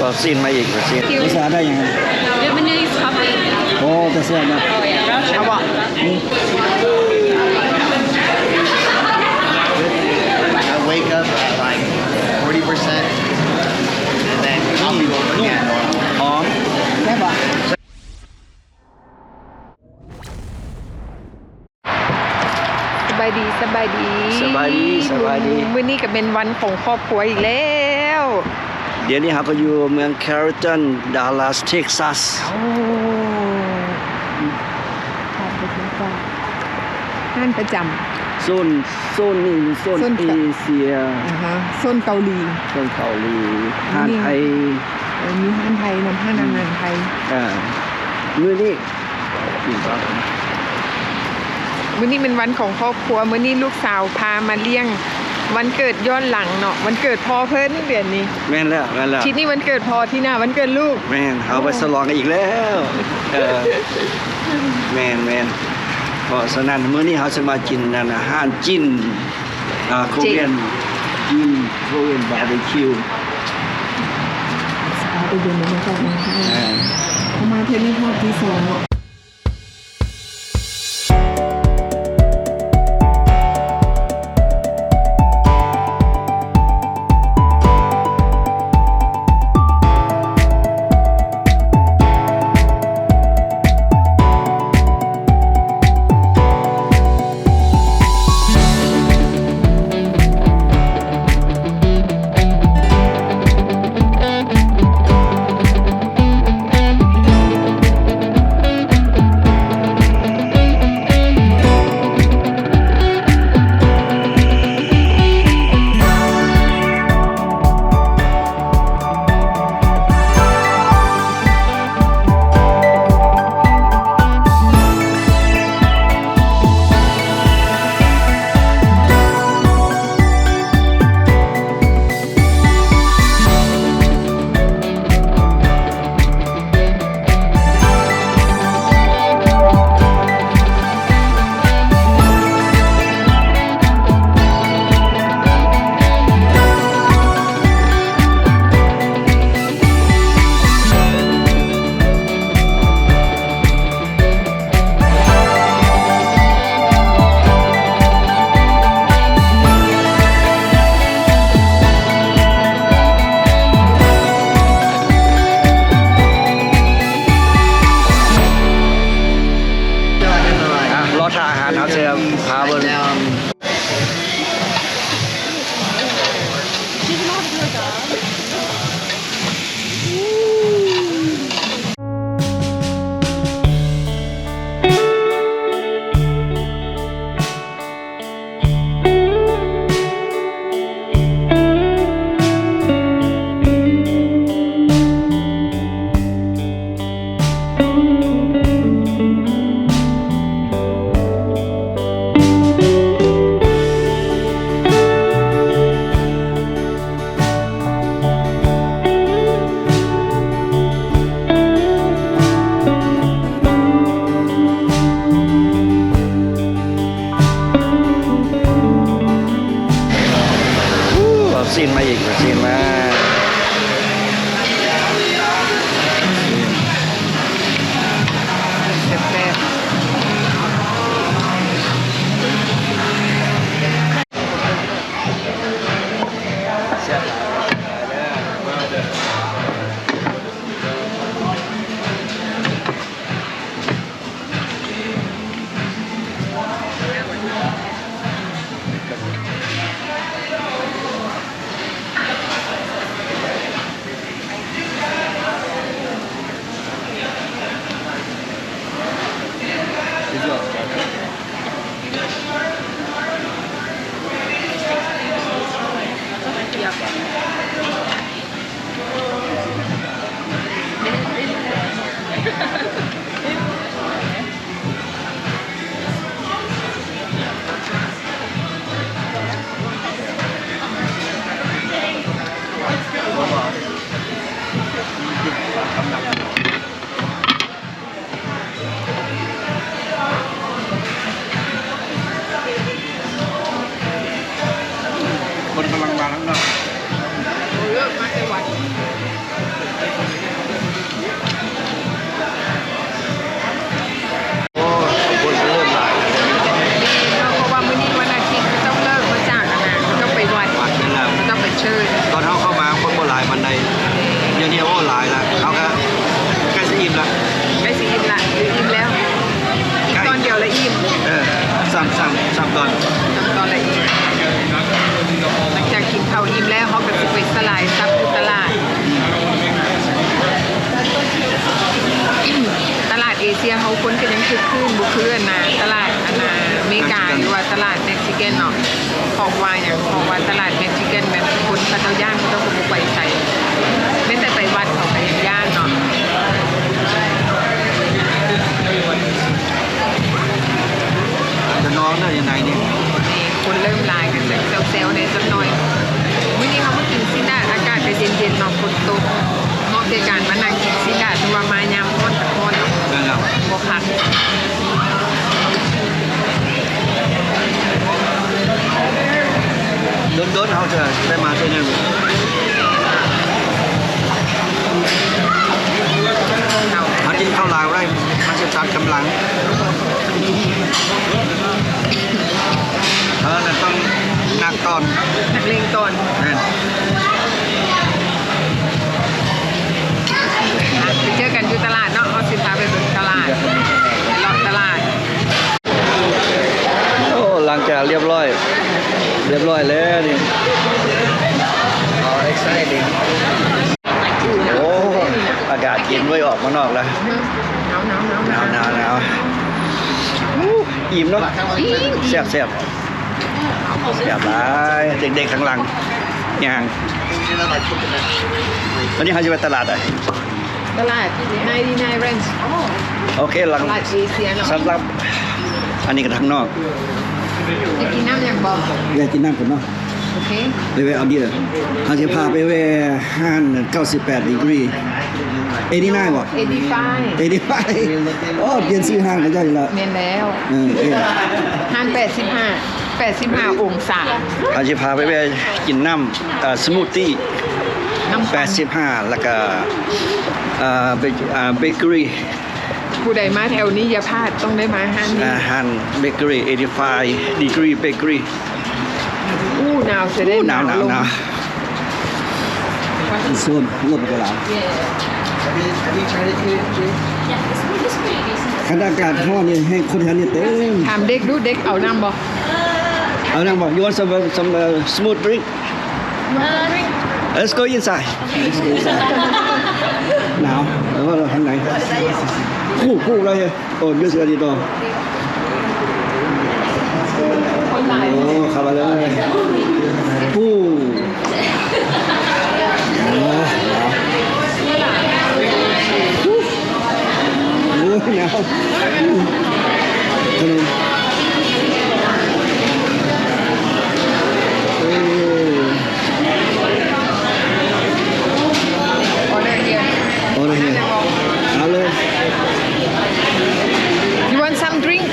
ເອົາຊີ້ນມາອີກ ເອົາຊີ້ນ. ພາສາໄທຫຍັງ? Lebanese puppy. ໂອ້ ແຕ່ແຊບນະ. Oh, yeah. ເອົາບໍ່? I wake up at, like, forty percent, and then coffee will put me at normal. ຫອມ. ແຊບບໍ່? ສະບາຍດີ ສະບາຍດີ ສະບາຍດີ ສະບາຍດີ. ມື້ນີ້ກໍແມ່ນວັນຂອງຄອບຄົວອີກແລ້ວ. ດຽວນີ້ເຮົາກໍຢູ່ເມືອງ Carrollton Dallas Texas. ໂອ້ ຮ້ານປະຈຳ ຮ້ານປະຈຳ ໂຊນ ໂຊນນີ້ ໂຊນ ໂຊນ ເອເຊຍ ອາຮະ ໂຊນເກົາຫຼີ ໂຊນເກົາຫຼີ ຮ້ານໄທ ເອີ ມີຮ້ານໄທນຳ ຮ້ານອາຫານໄທ. ອືມ ອ່າ ມື້ນີ້ ມື້ນີ້ແມ່ນວັນຂອງຄອບຄົວ ມື້ນີ້ລູກສາວພາມາລ້ຽງວັນເກີດຍ້ອນຫຼັງເນາະ ວັນເກີດພໍ່ເພິ່ນເດືອນນີ້. ແມ່ນແລ້ວ ແມ່ນແລ້ວ ທິດນີ້ວັນເກີດພໍ່ ທິດໜ້າວັນເກີດລູກ. ແມ່ນ ເຮົາໄປສະຫຼອງກັນອີກແລ້ວ. ເອີ ແມ່ນໆ ເພາະສະນັ້ນມື້ນີ້ເຮົາຊິມາກິນອັນອາຫານຈີນ ອ່າ ໂຄຣຽນ ຈີນ ໂຄຣຽນບາບີຄິວ. ສະພາບອຸດົມມະຊາດເນາະ ເຮົາມາເທື່ອນີ້ຮອບທີສອງເນາະ. ອ່ະ ລໍຖ້າອາຫານເຮົາເຊີນ ພາເບິ່ງ. ເອົາຊີ້ນມາອີກ ເອົາຊີ້ນມາ. ແຊບໆ. ຄົນກຳລັງມາທາງນອກ. ໂອ້ ຫຼາຍລະ ເຮົາກະໃກ້ຊິອີ່ມລະ ໃກ້ຊິອີ່ມລະ ຫຼືອີ່ມແລ້ວ? ອີກຕອນດຽວລະອີ່ມ. ເອີ ສາມ ສາມ ສາມຕອນ ສາມຕອນລະອີ່ມ. ຫຼັງຈາກກິນເຂົ້າອີ່ມແລ້ວ ເຮົາກະຊິໄປສະຫຼາຍຊັບຢູ່ຕະຫຼາດ. ຕະຫຼາດເອເຊຍເຮົາຄົນກະຍັງຄຶກຄື້ນ ບໍ່ຄືອັນນ່າ ຕະຫຼາດອັນນ່າ ອາເມລິກາ ຫຼືວ່າຕະຫຼາດເມັກຊິກັນເນາະ. ເພາະວ່າຫຍັງ? ເພາະວ່າຕະຫຼາດເມັກຊິກັນແມ່ນຄົນເຂົາເຈົ້າຢ້ານ ເຂົາເຈົ້າກະບໍ່ໄປໃສ ແມ້ແຕ່ໄປວັດເຂົາກະຍັງຢ້ານເນາະ. ຈະນອນໄດ້ຈັ່ງໃດນີ້? ນີ້ ຄົນເລີ່ມຫຼາຍກະຈະແຊວໆແດ່ຈັກໜ່ອຍ. ມື້ນີ້ເຮົາມາກິນຊີ້ນດາດ ອາກາດກະເຢັນໆເນາະ ຝົນຕົກ ເໝາະແກ່ການມານັ່ງກິນຊີ້ນດາດ ແຕ່ວ່າມາຍາມຮ້ອນກະຮ້ອນເນາະ ແມ່ນແລ້ວ ບໍ່ຄັກ. ດົນໆເຮົາຈະໄດ້ມາເທື່ອໜຶ່ງ. ເຮົາກິນເຂົ້າຫຼາຍບໍ່ໄດ້ ມັນຊິຕັດກຳລັງ. ເອີ ນັ້ນຕ້ອງນັກຕອນ ນັກເລັ່ງຕອນ. ແມ່ນ. ໄປເຈີກັນຢູ່ຕະຫຼາດເນາະ ເຮົາຊິພາໄປເບິ່ງຕະຫຼາດ ໄປເລາະຕະຫຼາດ. ໂອ້ ຫຼັງຈາກລຽບຮ້ອຍ ລຽບຮ້ອຍແລ້ວນີ້. ໂອ້ ອາກາດເຢັນເວີ້ຍ ອອກມານອກແລ້ວ. ໜາວໆໆໆ ໜາວໆໆ. ອູ້ ອີ່ມເນາະ. ອີ່ມ ແຊບໆ ແຊບຫຼາຍ. ເດັກໆຂ້າງຫຼັງຍ່າງ. ວັນນີ້ເຮົາຊິໄປຕະຫຼາດໃດ? ຕະຫຼາດ ninety-nine Ranch. ໂອເຄ ຫຼັງ ຕະຫຼາດເອເຊຍເນາະ. ສຳລັບອັນນີ້ກະທາງນອກ. ຢາກກິນນ້ຳຫຍັງບໍ່? ຢາກກິນນ້ຳກ່ອນເນາະ. ໂອເຄ ໄປແວ່ເອົາເບຍ. ເຮົາຊິພາໄປແວ່ຮ້ານເກົ້າສິບແປດດີກຣີ eighty-nine ບໍ່? Eighty-five. Eighty-five. ໂອ້ ປ່ຽນຊື່ຮ້ານເຂົາເຈົ້າອີກແລ້ວ. ແມ່ນແລ້ວ. ເອີ ເອີ ຮ້ານແປດສິບຫ້າ ແປດສິບຫ້າອົງສາ. ເຮົາຊິພາໄປແວ່ກິນນ້ຳ ເອີ ສະມູດຕີ້ ນ້ຳ ແປດສິບຫ້າ ແລ້ວກະ ເອີ ເບ ເອີ ເບເກີຣີ. ຜູ້ໃດມາແຖວນີ້ຢ່າພາດ ຕ້ອງໄດ້ມາຮ້ານນີ້. ອາ ຮ້ານເບເກີຣີ eighty-five degree bakery. ອູ້ ໜາວຊະເດ. ອູ້ ໜາວ ໜາວ ໜາວ. ໂຊນລົດກະຫຼາຍ. ຄັນອາກາດຮ້ອນນີ້ແຮງ ຄົນແຖວນີ້ເຕັມ. ຖາມເດັກດູ ເດັກເອົານ້ຳບໍ່? ເອົານ້ຳບໍ່? You want some, some, uh, smooth drink? Let's go inside. ໜາວ ແລ້ວເຮົາທາງໃນ. ຄູ້ ຄູ້ right here. Oh, this is the door. ໂອ້ ເຂົ້າມາເລີຍ. ປູ້ ໂອ້ ໜາວ. ໂອ້ຍ ໜາວ. ຂະໜົມ ເອີ. Order here. Order here. ເອົາເລີຍ. You want some drink?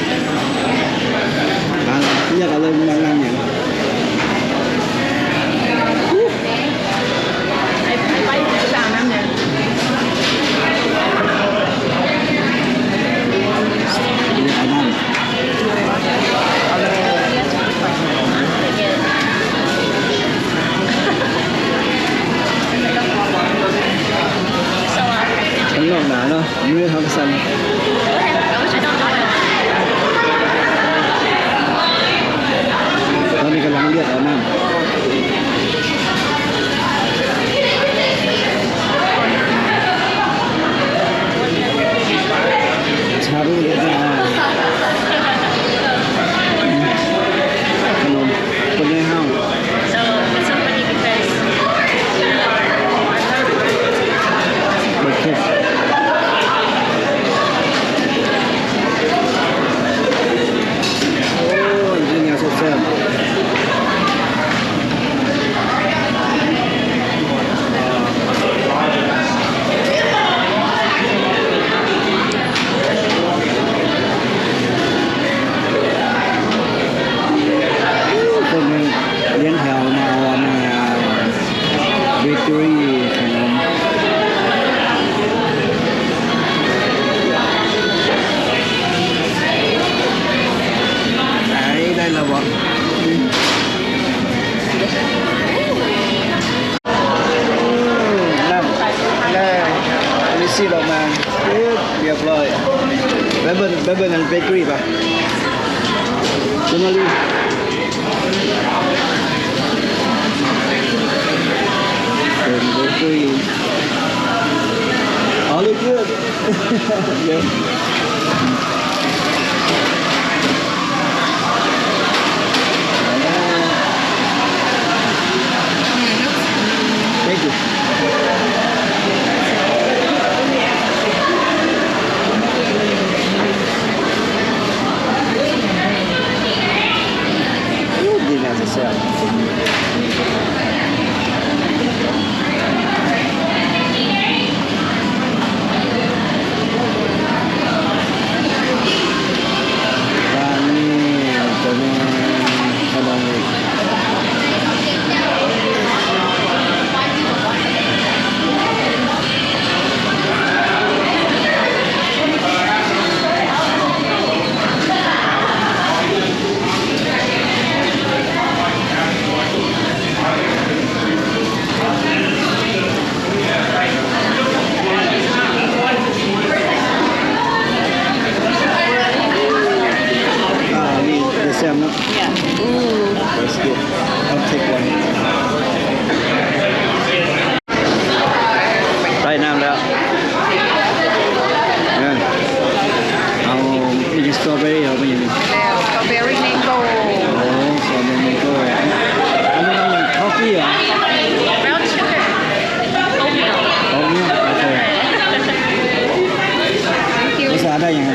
ເອົາ ເລືອກເອົາເລີຍ ມັກນ້ຳຫຍັງ? ເລືອກເອົານ້ຳ. ຂ້າງນອກໜາວເນາະ ຢູ່ໃນຫ້ອງຊັ້ນ. ຕອນນີ້ກຳລັງເລືອກເອົານ້ຳ. ຊາບູ ເລີຍ ຂະໜົມຄົນໃຫຍ່ເຮົາ. ເບີດເຄັກ ໂອ້ຍ ກິນຫຍັງແຊບໆ. ສີດອກມາ ປຶບ ຮຽບຮ້ອຍ. ໄປເບິ່ງ ໄປເບິ່ງອັນເບເກີຣີປະ ສະມາລີ ເປັນເບເກີຣີ All look good. Yeah. Thank you. ໂອ້ ດີນາຈະແຊບ. ອ່າ ນີ້ ເດຊມເນາະ. Yeah. Ooh. That's good. I'll take one. ໄດ້ນ້ຳແລ້ວ ເອີ ເອົາ ສະຕໍເບີຣີ ເອົາໄປຫຍັງນີ້? ແລ້ວ ສະຕໍເບີຣີ ແມງໂກ້. ໂອ້ ສະຕໍເບີຣີ ແມງໂກ້. ອັນນີ້ເອົາຫຍັງ? ຄອບຟີເຫວ? Brown sugar. Oatmeal. Oatmeal. ໂອເຄ. Thank you. ພາສາໄທຫຍັງ?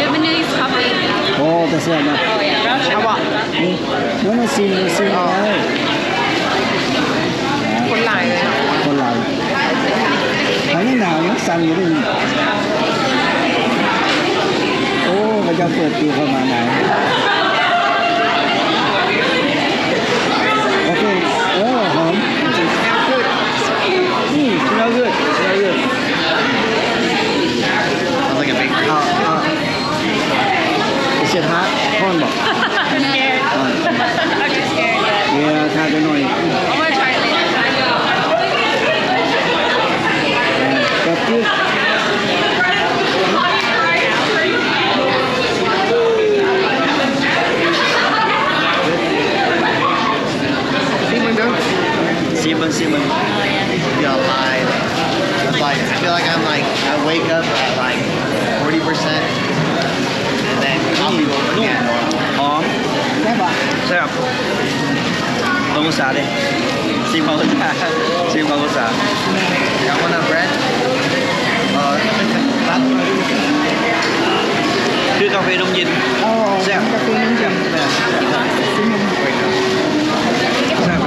Lebanese coffee. ໂອ້ ແຕ່ແຊບເນາະ. Oh yeah, brown sugar. ເອົາບໍ່? ນີ້ No, no, ຊີມ ຊີມໄດ້. ຄົນຫຼາຍເລີຍເນາະ. ຄົນຫຼາຍ. ທາງນີ້ໜາວຍັງສັ່ນຢູ່ເດ້. ໂອ້ ເຂົາເຈົ້າເປີດປະຕູເຂົ້າມາໜາວ. ໂອເຄ. ເອີ ຫອມ. Smell good. ອືມ smell good. Smell good. Sounds like a big ເອົາ ເອົາ Is it hot? ຮ້ອນບໍ່? I'm scared. ຮ້ອນ. I'm just scared. Yeah, ຖ້າຈັກໜ້ອຍ. I wanna try it later. ແປັບດຽວ. ຊີມເບິ່ງເດີ. ຊີມເບິ່ງ ຊີມເບິ່ງ. Feel alive. It's like, I feel like I'm like, I wake up at like forty percent and then I'll be woken at normal. ຫອມ ແຊບບໍ່? ແຊບ. ເບິ່ງອົງສາເດ້ ຊີມເບິ່ງອົງສາ ຊີມເບິ່ງອົງສາ. Got one on bread? ເອີ ຄືກາເຟນົມເຢັນ. ອໍ ແຊບ ກາເຟນົມເຢັນ. ແຊບ ແຊບ.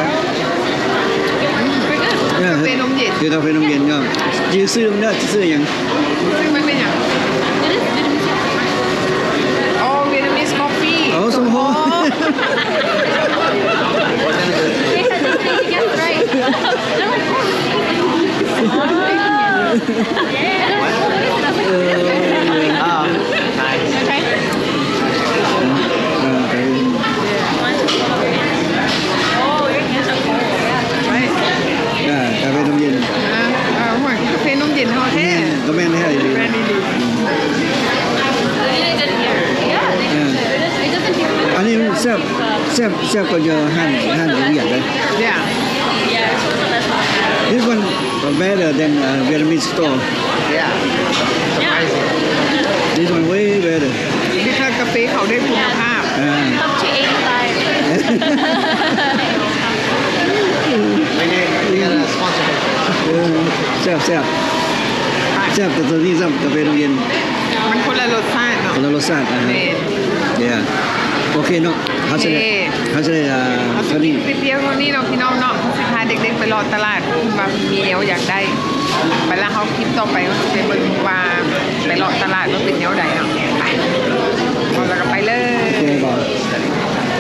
ກາເຟນົມເຢັນ ຄືກາເຟນົມເຢັນ. ເອີ ຊື່ ຊື່ມັນເດີ ຊື່ຫຍັງ? ມັນເປັນຫຍັງ? ອໍ Vietnamese coffee. ອໍ ສົມພໍ. Yes, right. ເອີ ອ່າ ກາເຟນົມເຢັນ. ອ່າ ກາເຟນົມເຢັນເຮົາແທ້. ແມ່ນ ກະແມ່ນແທ້ອີ່ຫຼີ. ແມ່ນອີ່ຫຼີ. ເອີ ອັນນີ້ແຊບ ແຊບ ແຊບກວ່າຢູ່ຮ້ານ ຮ້ານວຽດເດ້. Yeah. This one better than, uh, Vietnamese store. Yeah. Surprising. This one way better. ເພາະວ່າກາເຟເຂົາໄດ້ຄຸນນະພາບ. ອ່າ Up to eighty-five. ໄປເດ້ ເອີ ແຊບ ແຊບ ແຊບ. ແຕ່ໂຕນີ້ຊ້ຳ ກາເຟນ້ຳເຢັນ ມັນຄົນລະລົດຊາດເນາະ. ຄົນລະລົດຊາດ. ອ່າ ແມ່ນ. Yeah. ໂອເຄເນາະ. ເຮົາຊິໄດ້ ໂອເຄ ເຮົາຊິໄດ້ ອ່າ ເຮົາຊິກິນໄປພຽງເທົ່ານີ້ເນາະ ພີ່ນ້ອງເນາະ. ເຮົາຊິພາເດັກໆໄປເລາະຕະຫຼາດ ເພິ່ນວ່າມີແນວຢາກໄດ້. ໄປລະ ເຮົາຄລິບຕໍ່ໄປ ເຮົາຊິໄປເບິ່ງວ່າໄປເລາະຕະຫຼາດມັນເປັນແນວໃດເນາະ. ໄປ ເອົາລະກະໄປເລີຍ. ໂອເຄ ບາຍ.